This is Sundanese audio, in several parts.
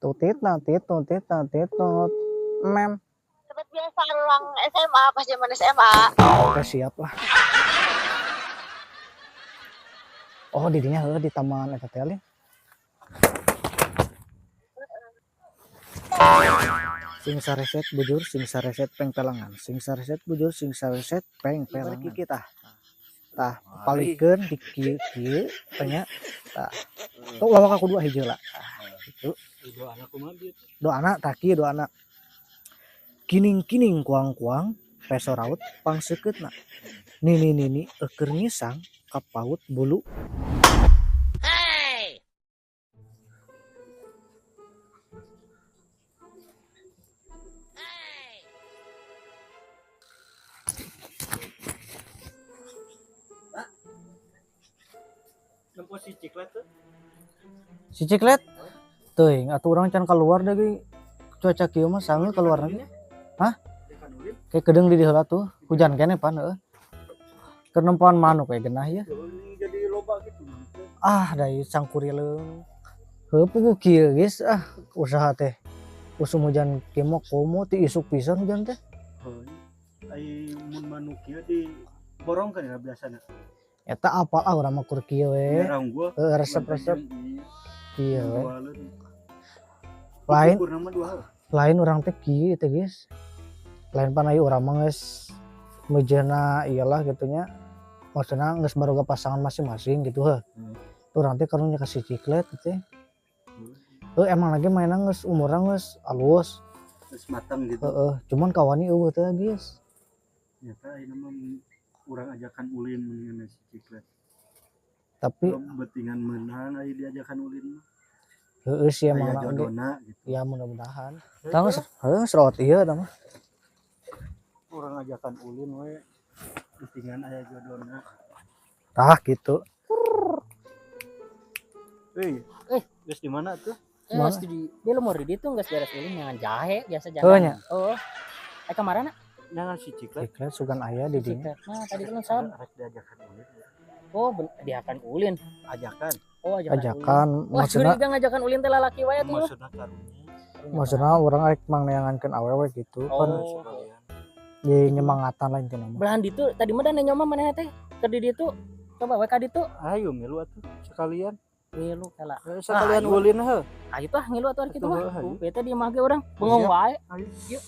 Tutit na titut tit na titut. Mem. Seperti biasa ruang SMA pas zaman SMA. Oke siap lah. Oh didinya heuh di taman eta teh lin. Sing sareset bujur sing sareset pengpelangan. Sing sareset bujur sing sareset pengpelangan. Kita. Tah palikeun di kieu kieu tanya. Tah. Tuh lawak aku dua hiji lah. Tah gitu. Doana kumaha bieu? Doana tah kieu doana. Kining-kining kuang-kuang peso raut pangsekeutna. Nini nini eukeun ngisang kapaut bulu. Hey. Nempo si Ciklet tuh. Si Ciklet? Teuing atuh urang can keluar deui cuaca kieu mah sange keluar lagi. Hah? Kayak kedeung di heula tuh, hujan keneh pan heueuh. Keur nempoan manuk we genah ieu. Jadi loba gitu. Ah, da ieu cangkurileung. Heueuh puguh kieu geus ah usaha teh. Usum hujan kieu mah komo ti isuk pisan hujan teh. Heuh. Ai mun manuk kieu di borongkeun ya biasana. Eta apal ah urang mah kur kieu we. Heueuh resep-resep. Kieu we. Lain lain urang teh kieu teh geus. Lain pan aya urang mah geus meujeuhna iyalah gitunya. Maksudna geus baroga pasangan masing-masing gitu heuh. Urang teh karunya ka si Ciklet teh. Heuh emang lagi mainna geus umurna geus alus. Geus matang gitu. Heeh, cuman kawani eueuh teh geus. Nyata ayeuna mah urang ajakan ulin mun si Ciklet. Tapi betingan meunang aya diajakan ulin mah. Heeh sih emang jodona gitu. Ya mudah-mudahan. Tah geus heuh serot ieu eta mah. Urang ajakan ulin we betingan aya jodona. Tah gitu. Euy, geus di mana tuh? Geus di lemur di ditu geus beres ulin nyangan jahe biasa jalan. Oh. Eh kamarana? Nyangan si Ciklet. Ciklet sugan aya di dinya. Nah, tadi kan salam rek diajakan ulin. Oh, diakan ulin. Ajakan. Oh, ajakan. Ajakan maksudna ngajakan ulin teh lalaki wae tuh. Maksudna karunya. Maksudna urang rek mangneangankeun awewe gitu kan. Di nyemangatan lah intina mah. Belahan ditu tadi mah da nanya mah maneh teh keur di ditu. Coba we ka ditu. Ayo milu atuh sekalian. Ngilu kala. Sekalian ulin heuh. Ayo tah ngilu atuh kitu mah. Beta di imah ge urang bengong wae. Ayo. Yuk.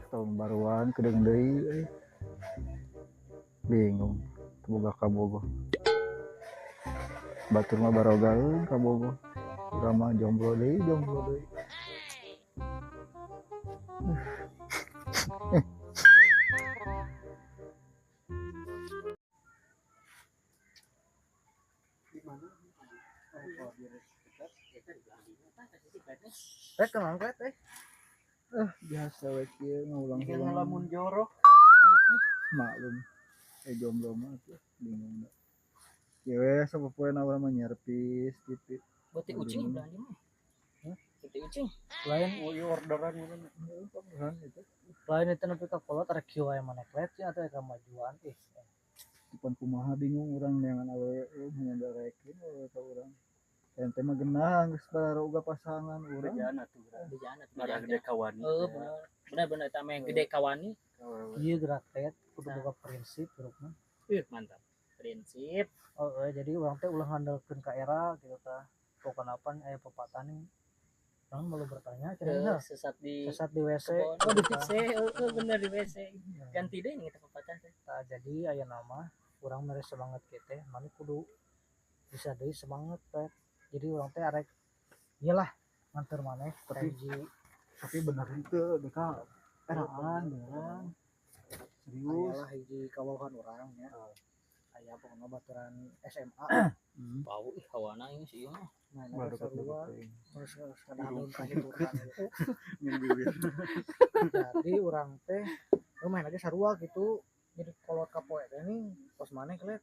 Tahun baruan kedeung deui euy. Bingung boga kabogoh. Batur mah baroga euy kabogoh. Urang mah jomblo deui, jomblo deui. Rek kenang klet eh. Biasa we kieu ngulang-ulang. Ngalamun jorok. Maklum. Jomblo mah tuh bingung da. Kieu we sapopoena urang mah nyerpis gitu. Beuti ucing belahan mah. Hah? Beuti ucing. Lain oh orderan ngono. Orderan itu. Lain itu nepi ka kolot rek kieu wae maneh klet sih atuh kamajuan ih. Cuman kumaha bingung urang neangan awewe mun darekeun awewe ka urang. Ente mah genah geus baroga pasangan urang. Bejaan atuh. Bejaan atuh. Barang gede kawani. Heeh bener. Bener-bener eta mah gede kawani. Ieu gerak teh kudu boga prinsip hirup mah. Ih mantap. Prinsip. Heeh, jadi urang teh ulah ngandalkeun ka era gitu tah. Pokona pan aya pepatah nih. Urang malu bertanya cenah. Sesat di WC. Oh di WC, heeh bener di WC. Ganti deui nih pepatah teh. Tah jadi aya nama urang mere semangat kieu teh, maneh kudu bisa deui semangat teh. Jadi urang teh arek iyalah nganter maneh tapi bener henteu deka eraan beneran. Serius. Ayalah hiji kawahan urang nya. Aya pokona baturan SMA. Bau ih hawana ieu sih mah. Nah, sarua terus kadang kahiburan. Jadi urang teh main aja sarua gitu. Jadi kolot ka poe teh nih pos maneh kelet.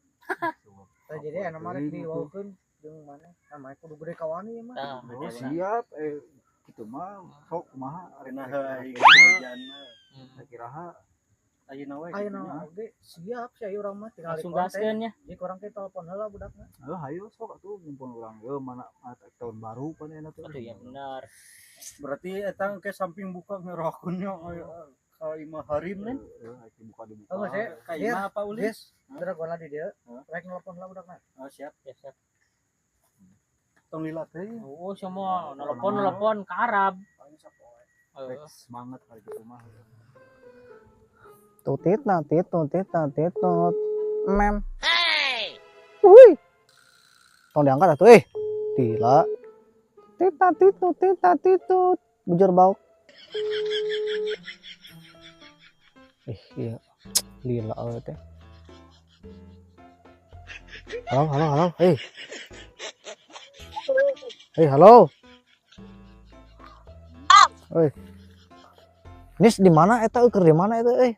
Tah jadi anu mah rek diwaukeun jeung maneh. Nah, maneh kudu gede kawani mah. Oh, siap kitu mah sok kumaha rek naha bejana. Kiraha Ayeuna we. Ayeuna oge siap sih ayo urang mah tinggal Langsung gaskeun nya. Jadi kurang teh telepon heula budakna. Heuh hayu sok atuh mumpung urang ge mana tahun baru pan enak tuh. Aduh ya benar. Berarti eta ke samping buka ngerokeun nya ka imah harim nih. Heeh, dibuka dibuka. Oh, saya Ka imah apa ulin? Yes, bener gua di dieu. Rek nelpon heula budakna. Oh, siap. Siap, siap. Tong lila teh. Oh, semua nelpon-nelpon ke Arab. Rek semangat kali gitu mah. Tutit natit tutit natit tut. Mem. Hey. Wuih. Tong diangkat atuh eh. Gila. Tit natit tutit natit tut. Bujur bau. Ih, iya. Lila euy teh. Halo, halo, halo. Hei. Hei, halo. Oi. Nis di mana eta keur di mana eta euy?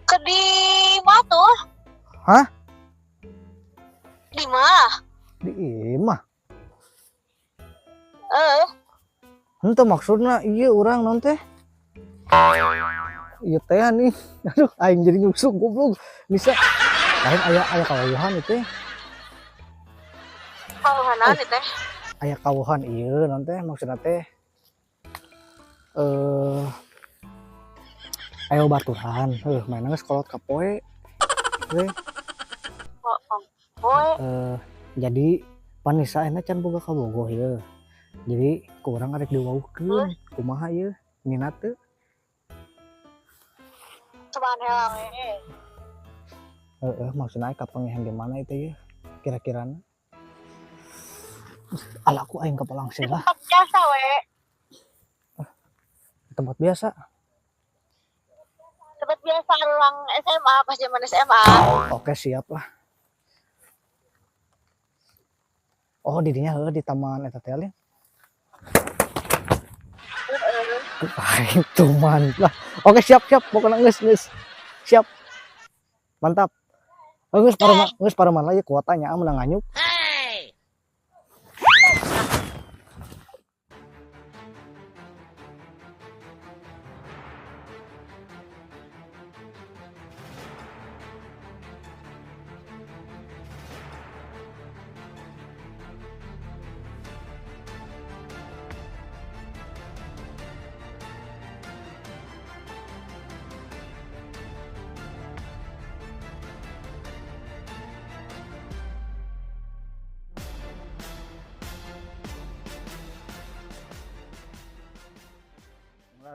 Ke di mana tuh? Hah? Di mana? Di imah. Henteu maksudna ieu urang naon teh? Ieu teh nih. Aduh, aing jadi nyusuk goblok. Bisa lain aya aya kawuhan ieu teh. Kawuhan naon ieu teh? Aya kawuhan ieu naon teh maksudna teh ayo baturan, mainnya geus kolot ka poe. Poe. Jadi panisa enak can boga kabogoh ye. Jadi kurang arek diwauhkeun, kumaha ye? Minat teu? Cobaan heula we. Heeh, maksudna kapangihan di mana itu ye? Kira-kirana. Ala aku aing kapalangsir lah. Tempat biasa we. Tempat biasa. Tempat biasa ruang SMA pas zaman SMA. Oke, siap lah. Oh, didinya heuh di taman eta teh lin. Aing tuman lah. Oke, siap siap pokoknya geus geus. Siap. Mantap. Geus pareman, geus pareman lah ieu kuotanya menang nganyuk.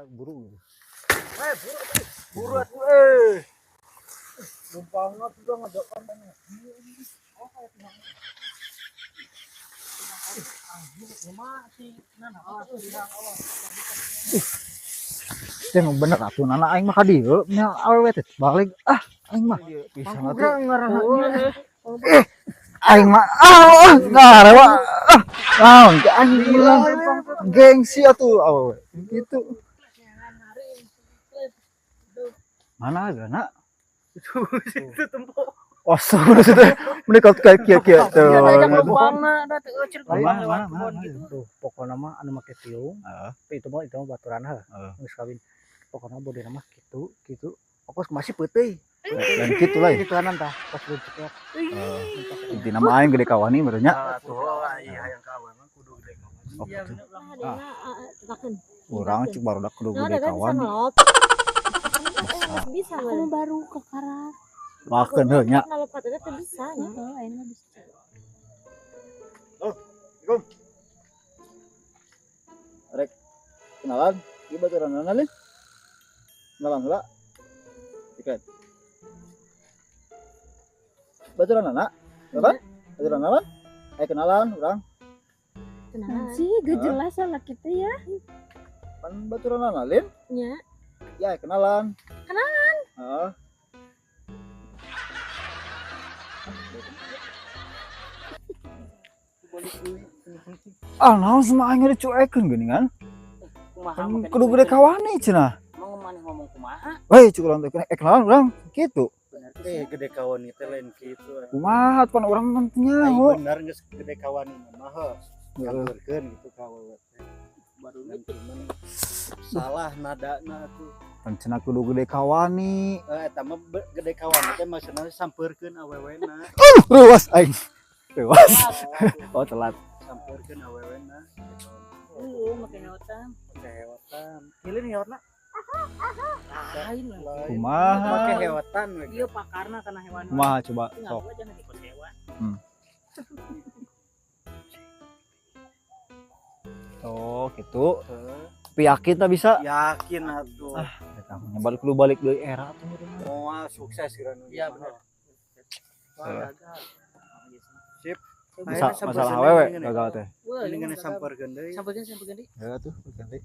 Buru. Buru atuh eh. Lumpangna tuh ngajakan mana. Oh, kayak pinang. Anjir, mah si nana awas. Teh bener atuh nana aing mah ka dieu nya awewe teh balik ah aing mah bisa atuh. Aing mah ah ngarewa ah naon aing bilang gengsi atuh awewe gitu. Mana gana? Itu tempo. Oh, sudah menikah kayak kieu kieu tuh. Mana Tuh, pokokna mah anu make tiung. Tapi itu mah baturan heuh. Geus kawin. Pokokna bodena mah kitu kitu. Pokos masih peuteui. Dan kitu lah. Kituanan tah, pas leutik. Intina mah aing gede kawani meureun nya. Atuh iya hayang kawan mah kudu gede kawani. Iya Urang cik barudak kudu gede kawani. Bisa aku baru ke karak. Makan heuh nya. Kalau patutnya teh bisa nya. Heeh, ayeuna bisa. Oh, Assalamualaikum. Rek kenalan, ieu baturan lin. Kenalan heula. Ikat. Baturan anak? Apa? Baturan apa? Ayo kenalan urang. Kenalan sih, gak jelas lah kita ya. Pan baturan anak lin? Nya. Ya, kenalan. Kenalan. Heeh. Ah, naon sama aing dicuekeun geuningan? Kumaha Kudu gede kawani cenah. Emang maneh ngomong kumaha? Weh, cuk urang teh kenalan urang kitu. Gede kawani teh lain kitu. Kumaha pan urang mah teu nyaho. Bener geus gede kawani mah heuh. Kaburkeun gitu ka awewe teh. Baru salah nadana tuh. Rencana kudu gede kawani. Eta mah gede kawani teh maksudna sampeurkeun awewena. Ruas aing. Ruas. Oh telat. Sampeurkeun awewena. Make heotan. Make heotan. Pilih nih heotna. Lain lah. Kumaha? Make heotan we. Ieu pakarna kana hewan. Kumaha coba sok. Ngaku aja di kos hewan. Oh, gitu. Tapi yakin tak bisa? Yakin atuh. Ah, eta mah balik lu balik deui era tuh. Moal sukses kira nu. Iya benar. Wah, Sip. Masa, masalah awewe gagal teh. Ini ngene sampeurkeun deui. Sampeurkeun deui. Ya tuh, ganti.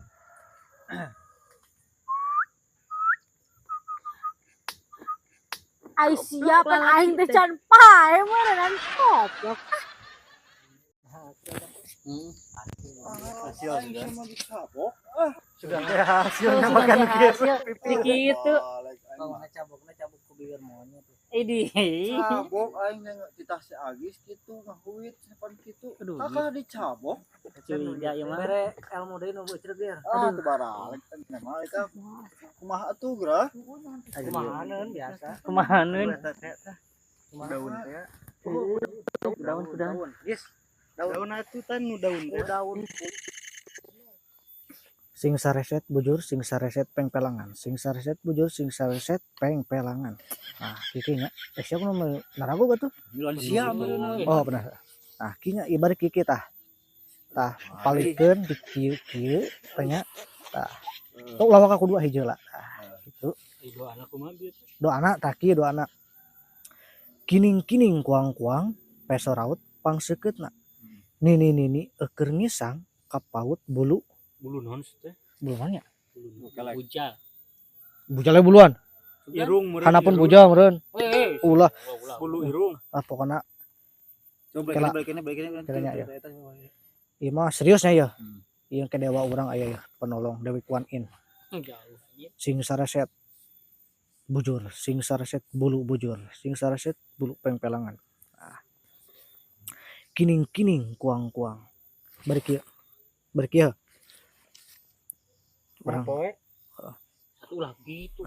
Ai siapa aing teh can pae meureun goblok. Hasil sudah. Sudah teh hasilnya makan hasil gitu. Kalau cabokna cabok ku bibir monyet. Idi. Cabok aing nengok titah si Agis kitu ngahuit sapan kitu. Kakak dicabok. Curiga ieu mah. Bere ilmu deui nu beucreuk biar. Ah, teu baralek mah eta. Kumaha atuh geura? Kumahaneun biasa. Kumahaneun? Daun teh. Daun daun. Yes. Daun atuh tan nu daun teh. Daun. Sing sareset bujur, sing sareset pengpelangan. Sing sareset bujur, sing sareset pengpelangan. Nah, kiki nya. Siapa nu narago gak tuh? Lansia meureun. Oh, benar. Nah, kinya ibarat kiki tah. Tah, palikeun di kieu kieu tanya. Tah. Tok lawak aku dua hiji lah. Tah, gitu. Doana kumaha bieu teh? Doana tah kieu doana. Kining-kining kuang-kuang peso raut pangsekeutna. Nini nini eukeur ngisang kapaut bulu. Bulu naon sih teh? Bulu naon nya? Bujal. Bujalnya buluan. Irung meureun. Hanapun bujal meureun. Ulah. Bulu irung. Ah pokona Coba balikin balikin. Kela ya. Ieu mah seriusnya ya. Ieu ke dewa urang aya ya penolong Dewi Kwan In. Jauh. Sing sareset bujur, sing sareset bulu bujur, sing sareset bulu pengpelangan. Nah. Kining-kining kuang-kuang. Bari kieu. Bari kieu. Urang Poe. Ulah gitu.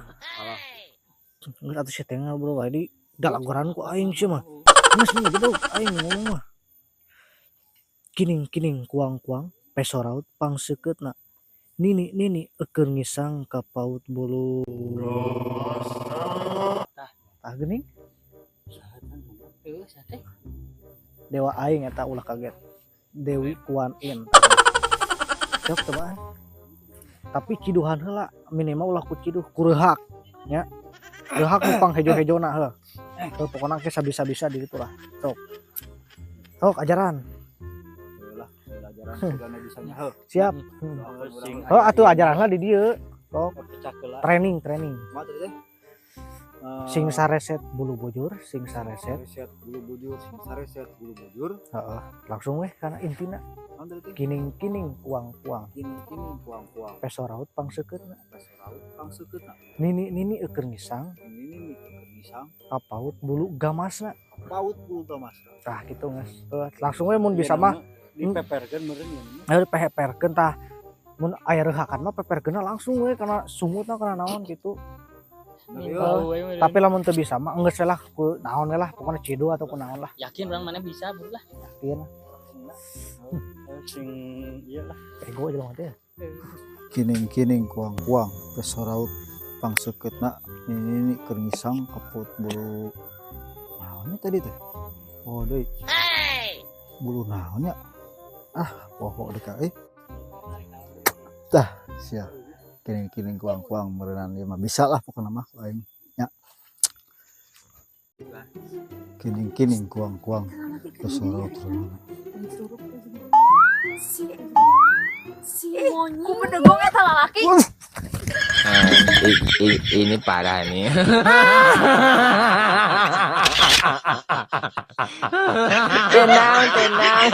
Geus atuh sia teh ngobrol wae di dalagoran ku aing sia mah. Geus mah gitu aing ngomong mah. Kining-kining kuang-kuang peso raut pangsekeutna. Nini nini eukeur ngisang ka paut bulu. Tah geuning. Heuh, sate. Dewa aing eta ulah kaget. Dewi Kwan In. Cok tebaan. Tapi ciduhan heula minimal ulah ku ciduh kureuhak nya. Reuhak nu panghejo-hejona heuh. Heuh pokona ke sabisa-bisa di ditu lah. Sok. Sok ajaran. Lah, ajaran segala bisanya heuh. Siap. Oh atuh ajaran lah di dieu. Sok. Training, training. Kumaha tadi teh? Sing sareset bulu bujur, sing sareset bulu bujur, sing sareset bulu bujur. Heeh, langsung weh kana intina. Kining-kining kuang-kuang. Kining-kining kuang-kuang. Peso raut pangsekeutna. Peso raut pangsekeutna. Nini-nini eukeur ngisang. Nini-nini eukeur ngisang. Kapaut bulu gamasna. Kapaut bulu gamasna. Tah kitu geus. Langsung we mun bisa mah dipeperkeun meureun ya. Ayo dipeperkeun tah. Mun aya reuhakan mah peperkeunna langsung we kana sungutna kana naon kitu. Tapi lamun teu bisa mah geus lah ku naon we lah pokona cidu atau ku naon lah. Yakin urang mana bisa buru lah. Yakin. Sing ieu lah. Ego jelema teh. Kining-kining kuang-kuang peso raut pangsekeutna nini-nini keur ngisang kapaut bulu naonnya tadi teh? Oh deui. Bulu naonnya? Ah, poho deui ka euy. Tah, sia. Kining-kining kuang-kuang meureunnan ieu mah bisa lah pokona mah ku aing nya. Kining-kining kuang-kuang peso raut. Si monyet. Ku bedegong eta lalaki. Ini parah nih. Tenang, tenang.